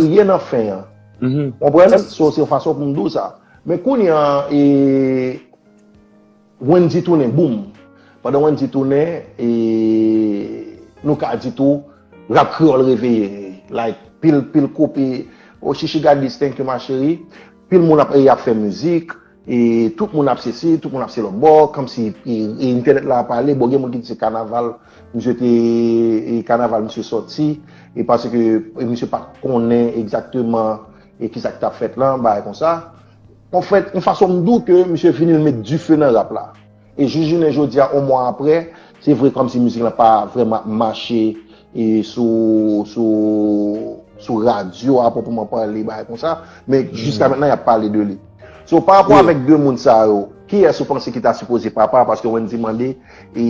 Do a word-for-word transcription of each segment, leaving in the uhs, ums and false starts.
serye nan fen an. Ou konprann? So, se yon fason pou m di w sa. Men kounye a, e, Wendy tounen, boum. Pandan Wendy tounen, e, nou ka di tou, rap kreyòl reveye. Like, pil, pil koup, e, oh, Chichi got this, thank you, ma chérie. Pil moun ap, e, ap fè mizik, e tout moun ap sesi, tout moun ap se lòt bò, kòmsi, e, e, entènèt la ap pale, bon, gen moun ki di se kanaval, misye te, e, kanaval misye sòti, e paske, e, misye pa t konnen egzakteman, e, kisa ki t ap fèt lan, bagay konsa. Anfèt, yon fason m di w ke misye vini l met dife nan rap la. E jis jounen jodi a, yon mwa apre, se vre kòmsi mizik lan pa vrèman ap mache e sou, sou, sou radyo a pwòpman pale, bagay konsa, men jiska mentnan, y ap pale de li. So, pa rapò avèk de moun sa yo, kiyès ou panse ki ta sipoze papa? Paske Wendy mande, e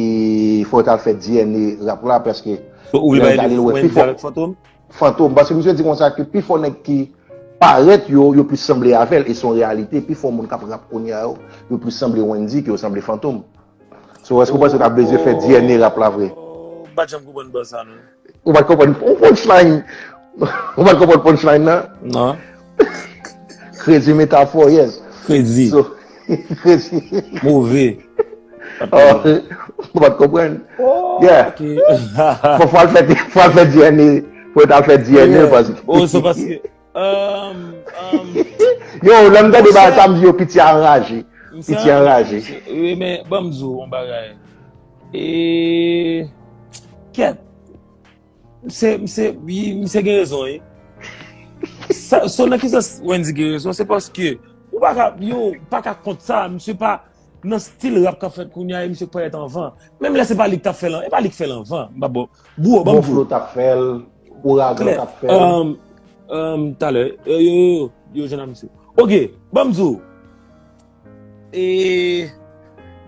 fò yo t al fè D N A rap la, paske lè l gade l wè pi fò. Fantom, paske misye di konsa ke pi fò nèg ki parèt yo, yo plis sanble avè l, e se yon reyalite, pi fò moun k ap rap kounye a yo, yo plis sanble Wendy ke yo sanble Fantom. So, èske w panse yo ta bezwen fè D N A rap la vre? M pa t janm konprann bò sa, non. Ou pa t konprann yon punchline? Ou pa t konprann punchline nan? Non. Crazy metaphor, yes. Crazy. So, crazy. Move. Ou pa t konprann? Yeah. Fò, fò al fè, fò al fè D N A. Fò yo ta fè D N A paske. Oh, so paske. Um, um, yo, lè m tande bagay sa, m di yo, piti anraje. Piti anraje. Wi, men, ban m di w yon bagay. E, kèt. Misye, misye, wi, misye gen rezon, wi. Sa, so, nan ki sans Wendy gen rezon? Se paske, ou pa ka, yo, pa ka kont sa, misye pa, nan stil rap k ap fèt kounye a, e misye k parèt anvan. Menm lè se pa li k t ap fè l, e pa li k fè l anvan. M pa bon. Bro, ban m di w. Bon Flo t ap fè l, Ouragan t ap fè l. Um, um, talè, yo, yo, yo, yo jwenn ak misye. Ok, ban m di w. E,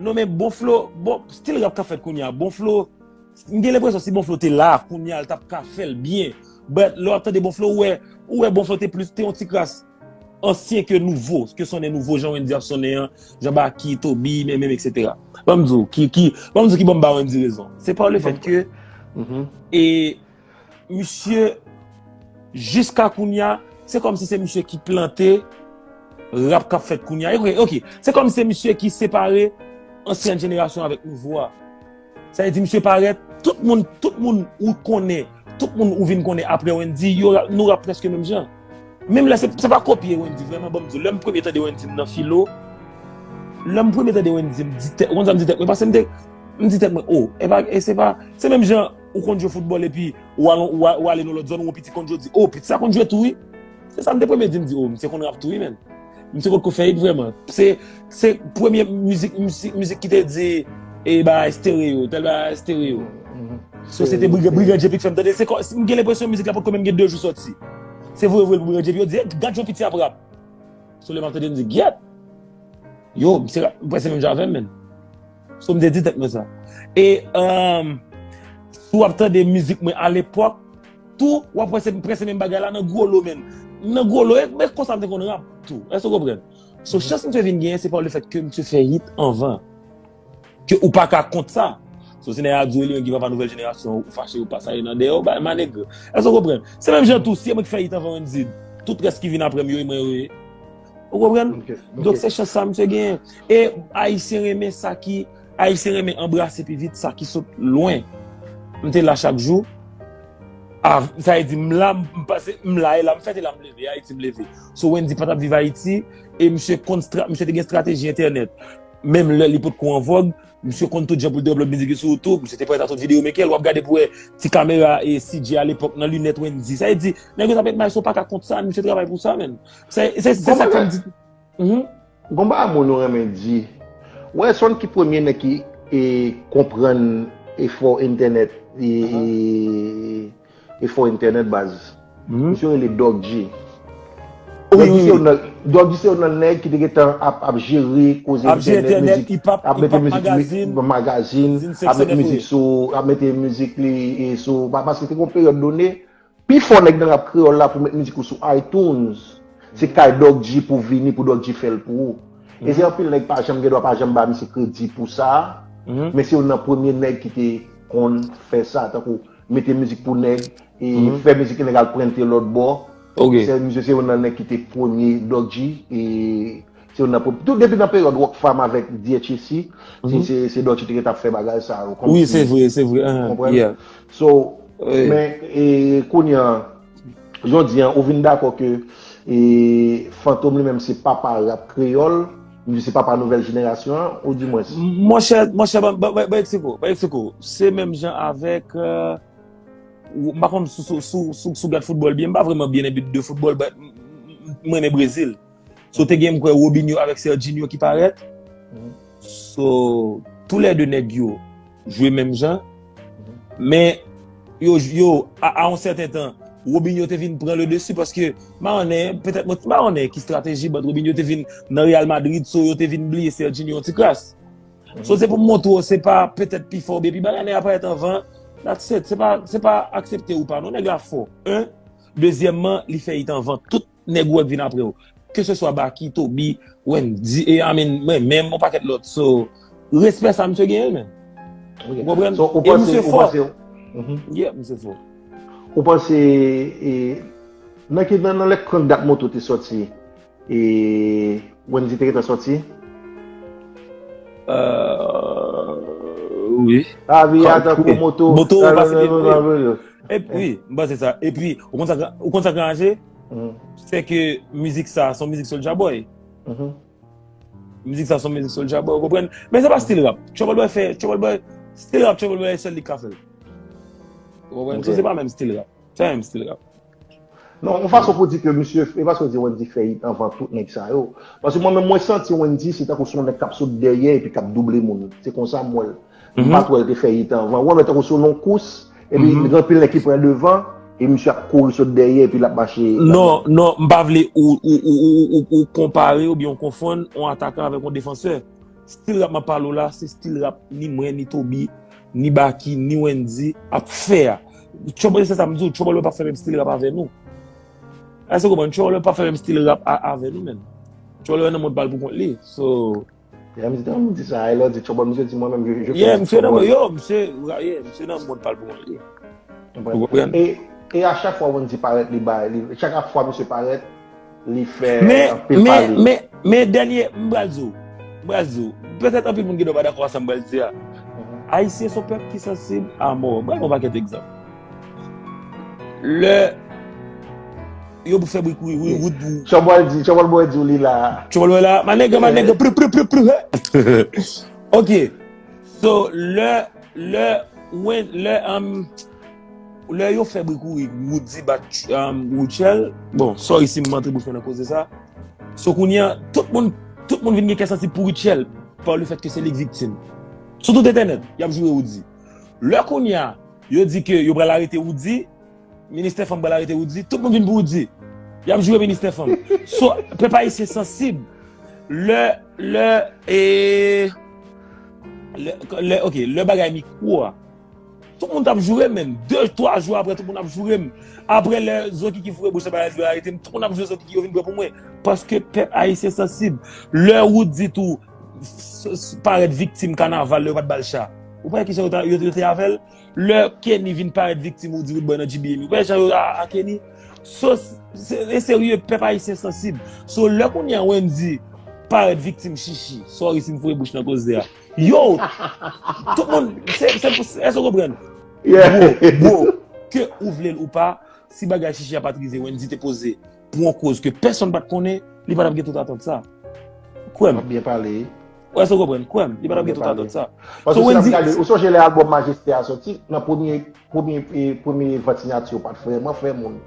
non, men Bon Flo, bon, stil rap k ap fèt kounye a, Bon Flo, m gen lenpresyon si Bon Flo te la, kounye a, l t ap ka fè l byen. But, lè w ap tande Bon Flo, ou wè, ou wè Bon Flo te plis, te yon ti kras ansyen ke nouvo, ke sonnen nouvo, jan Wendy ap sonnen an, jan Baky, Toby, men, men, etsetera. Ban m di w, ki, ki, ban m di w ki ban m ba Wendy rezon. Se pa le fèt ke, e, misye, jiska kounye a, se kòmsi se misye ki plante rap k ap fèt kounye a. Ok, ok. Se kòmsi se misye ki separe ansyen jenerasyon avèk nouvo a. Sa vle di, misye parèt, tout moun, tout moun ou konnen, tout moun ou vin konnen apre Wendy, yo ra-, nou rap prèske menm jan. Menm lè se, se pa kopye Wendy, vrèman, ban m di w, lè m premye tande Wendy, m nan filo, lè m premye tande Wendy, m di tèt, ou konn sa m di tèt mwen, paske m te, m di tèt mwen, oh, e pa, e se pa, se menm jan ou konn jwe foutbòl epi ou al, ou a-, ou ale nan lòt zòn, ou wè yon piti konn jwe, ou di, oh, piti sa konn jwe tou, wi. Se sa m te premye di, m di, oh, misye konn rap tou, wi, menn. Misye potko fè hit vrèman. Se, se premye mizik, mizik, mizik ki te di, e, bagay stereo, tèl bagay stereo. So, se te Brigan, Brigan J P k fè m tande. Se kò, m gen lenpresyon mizik la potko menm gen de jou sòti. Se voye, voye l pou Brigan J P, yo di, "Eh, gad jan piti ap rap." So, lè m ap tande, m di, "Gyèt." Yo, misye rap, m prèske menm jan avè m, menn. So, m te di tèt mwen sa. E, um, si w ap tande mizik mwen alepòk, tou, w ap wè se prèske menm bagay la nan Gwo Lo, menn. Nan Gwo Lo, e, men konsa m te konn rap tou. Èske w konprann? So, chans misye vin genyen, se pa le fèt ke misye fè hit anvan. Ke ou pa ka kont sa. So, si nèg la di w li menm ki papa nouvèl jenerasyon, ou fache, ou pa sa ye nan dèyè w, bay manegre. Èske w konprann? Se menm jan tou, si e mwen ki fè hit anvan Wendy, tout rès ki vin apre m yo, e mwen yo ye. Ou konprann? Donk, se chans sa misye genyen. E Ayisyen renmen sa ki, Ayisyen renmen anbrase pi vit sa ki sot lwen. M te la chak jou. A, sa vle di, m la, m pase, m la, e la m fèt, e la m leve, e Ayiti m leve. So, Wendy pa t ap viv Ayiti, e misye konn stra-, misye te gen estrateji entènèt. Menm lè li potko an vòg, misye konn tout jan pou l devlòp mizik li sou YouTube, misye te parèt ak tout videyo maker l, w ap gade pou wè ti kamera e C J alepòk nan linèt Wendy. Sa vle di, nèg yo t ap met may, so w pa ka kont sa, misye travay pou sa, menn. Se, se, se sa k fè m di. Gon bagay moun yo renmen di. Ou wè, se youn ki premye nèg ki, e, konprann efò entènèt, e, e, efò entènèt, baz. Misye rele Doc G. Doc G se youn nan, Doc G se youn nan nèg ki te gentan ap, ap jere koze entènèt, mizik, ap mete mizik, magazin, ap mete mizik sou, ap mete mizik li, e, sou, pa-, paske te gon peryòd done, pi fò nèg nan rap kreyòl la pou met mizik ou sou iTunes, se kay Doc G pou vini, pou Doc G fè l pou ou. E se anpil nèg pa janm gen dwa pa janm ba misye kredi pou sa, men se youn nan premye nèg ki te konn fè sa, tankou mete mizik pou nèg, e fè mizik nèg al prente lòt bò, Ok. Se, misye se youn nan nèg ki te premye Dodgy, e se youn nan premye, tout depi nan peryòd Rockfam avèk D H A C, se, se, se Dodgy te gentan ap fè bagay sa yo, kòmsi. Wi, se vre, se vre. Ou konprann? Yeah. So, men, e, kounye a, jodi a, ou vin dakò ke, e, Fantom li menm se papa rap kreyòl, li se papa nouvèl jenerasyon an, ou di mwens? Monchè, monchè, ban, ban, ban, ban eksplike w, ban eksplike w. Se menm jan avèk, euh, ou, m pa konn si, si, si, si, si w gad foutbòl byen, m pa vrèman byen nan bit de foutbòl, but m, m, m, m renmen Brezil. So, te gen, m kwè, Robinho avèk Serginho ki parèt. So, toulède nèg yo jwe menm jan. Men, yo, yo, a, a yon sèten tan, Robinho te vin pran le dessus paske, m pa konnen, petèt, mwen, m pa konnen ki estrateji, but Robinho te vin nan Real Madrid, so yo te vin bliye Serginho yon ti kras. So, se pou m montre w, se pa petèt pi fò oubyen pi bagay, nèg la parèt anvan, that's it. Se pa, se pa aksepte ou pa, non, nèg la fò. Un, dezyèmman, li fè it anvan tout nèg ou wè k vin apre w. Ke se swa Baky, Toby, Wendy, e, I mean, mwen menm, yon pakèt lòt. So, respè sa misye genyen l, men. Ou konprann? So, ou panse, ou panse, yeah, misye fò. Ou panse, e, nan ki, nan, nan lè Crank Dat Moto te sòti, e, Wendy te gentan sòti? Euh, wi. Lavi a tankou moto. Moto, ou pase pi vre. Epi, wi, m panse sa. Epi, ou konn sa, ou konn sa k ranje? Se ke mizik sa, se yon mizik Soulja Boy. Mizik sa, se yon mizik Soulja Boy, ou konprann? Men se pa stil rap. Trouble Boy fè, Trouble Boy, stil rap, Trouble Boy sèl li ka fè l. Ou konprann? So, se pa menm stil rap. Se pa menm stil rap. Non, yon fason pou di ke misye, e paske w di Wendy fè it anvan tout nèg sa yo. Paske mwen menm, mwen santi Wendy se tankou se yon nèg k ap sot dèyè epi k ap double moun. Se konsa m wè l. M pa t wè l te fè it anvan. Ou wè, men tankou se yon kous, epi gen anpil nèg ki pran devan, e misye ap kouri sot dèyè, epi l ap mache. Non, non, m pa vle ou, ou, ou, ou, ou, ou konpare oubyen ou konfonn yon atakan avèk yon defansè. Stil rap m ap pale w la, se stil rap ni mwen, ni Toby, ni Baky, ni Wendy ap fè a. Trouble, se sa m di w, Trouble Boy p ap fè menm stil rap avè nou. Èske w konprann? Trouble Boy p ap fè menm stil rap a, avè nou menm. Trouble Boy nan mond pa l pou kont li. So, yeah, misye te konn di sa, e lè w di Trouble, misye di mwen menm, je, je fais du Trouble. Yeah, misye nan, yo, misye, yeah, misye nan mond pa l pou kont li. Ou konprann? E, e a chak fwa Wendy parèt, li bay, li, chak fwa misye parèt, li fè anpil pale. Men, men, men dènye, m pral di w, m pral di w, petèt anpil moun gen dwa pa dakò a sa m pral di a. Ayisyen se yon pèp ki sansib a mò. M pral ba w yon pakèt egzanp. Lè yo pou fè bri kouri, wi, wout pou. Trouble di, Trouble Boy di w li la. Trouble Boy la, my nigga, my nigga, pru, pru, pru, pru, he. Ok. So, lè, lè, when, lè, um, lè yo fè bri kouri, Roody bat, um, Rutshelle. Bon, sorry si m antre bouch mwen nan koze sa. So, kounye a, tout moun, tout moun vin gen kè sansib pou Rutshelle, pa le fèt ke se li k viktim. Sou tout entènèt, y ap joure Roody. Lè kounye a, yo di ke yo pral arete Roody, Ministè Fanm pral arete Roody, tout moun vin pou Roody. Y ap joure Ministè Fanm. So, pèp ayisyen sansib. Lè, lè, e, lè, lè, ok, lè bagay mikwo a. Tout moun t ap joure m, menm. De, twa jou apre, tout moun ap joure m. Apre lè Zokiki foure bouch nan bagay, yo arete m, tout moun ap joure Zokiki, yo vin pran pou mwen. Paske pèp ayisyen sansib. Lè Roody tou s-, s-, parèt viktim kanaval, lè yo pa t ba l cha. Ou pa wè kijan yo ta, yo, yo te avè l? Lè Kenny vin parèt viktim, ou di Roodboy nan G B M, ou wè jan yo a, a Kenny? So, se, e serye, pèp ayisyen sansib. So, lè kounye a Wendy parèt viktim Chichi, sorry si m foure bouch nan koze a. Yo! Tout moun, se, se, se, èske w konprann? Bro, bro, ke ou vle l ou pa, si bagay Chichi a pa t rive, Wendy te poze pou yon koz ke pèsonn pa t konnen, li pa t ap gen tout atant sa. Kwè m. W ap byen pale. Ou èske w konprann? Kwè m, li pa t ap gen tout atant sa. Paske si n ap gade, ou sonje lè albòm Majeste a soti, nan premye, premye, e, premye vant siyati yo pa t vrèman fè moun.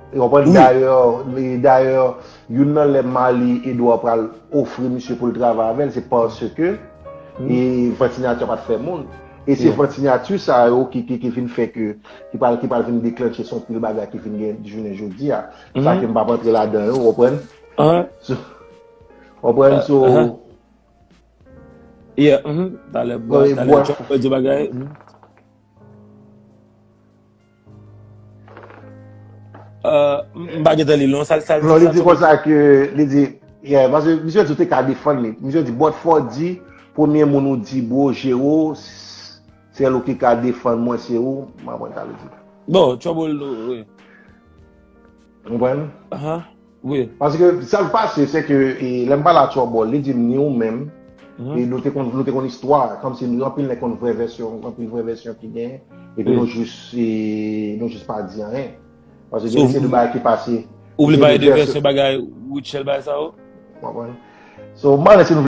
E w konprann, dayè, e dayè, youn nan lè Marly Edouard pral ofri misye pou l travay avè l, se paske e vant siyati a pa t fè moun. E se vant siyati sa yo ki, ki, ki vin fè ke, ki pral, ki pral vin deklantche se yon pil bagay ki vin gen jounen jodi a. Sa ke m p ap antre ladan yo, w konprann? So, w konprann? So, yeah, talè, talè, Chòp di bagay. Euh, m, m pa gentan li l non, sa l, sa l, non, li di konsa ke, li di, yeah, paske misye di w te ka defann li. Misye di, but Fordy, premye moun ou di, bro, jere w, s-, sèl ou ki ka defann mwen, se ou, m aprann sa li di. Bon, Trouble, wi. Ou konprann? Ahan. Wi. Paske sa k pase, se ke e, lè m pale a Trouble, li di m ni ou menm, Mhm. e nou te konn nou te konn istwa, kòmsi nou anpil nèg konn vrè vèsyon, anpil vrè vèsyon ki gen, epi Wi. nou jis e, nou jis pa di anyen. Paske So, gen se de bagay ki pase. Ou vle Se pale de de vèsyon. Vèsyon bagay Rutshelle bagay sa yo? Ou konprann? So, m pale si nou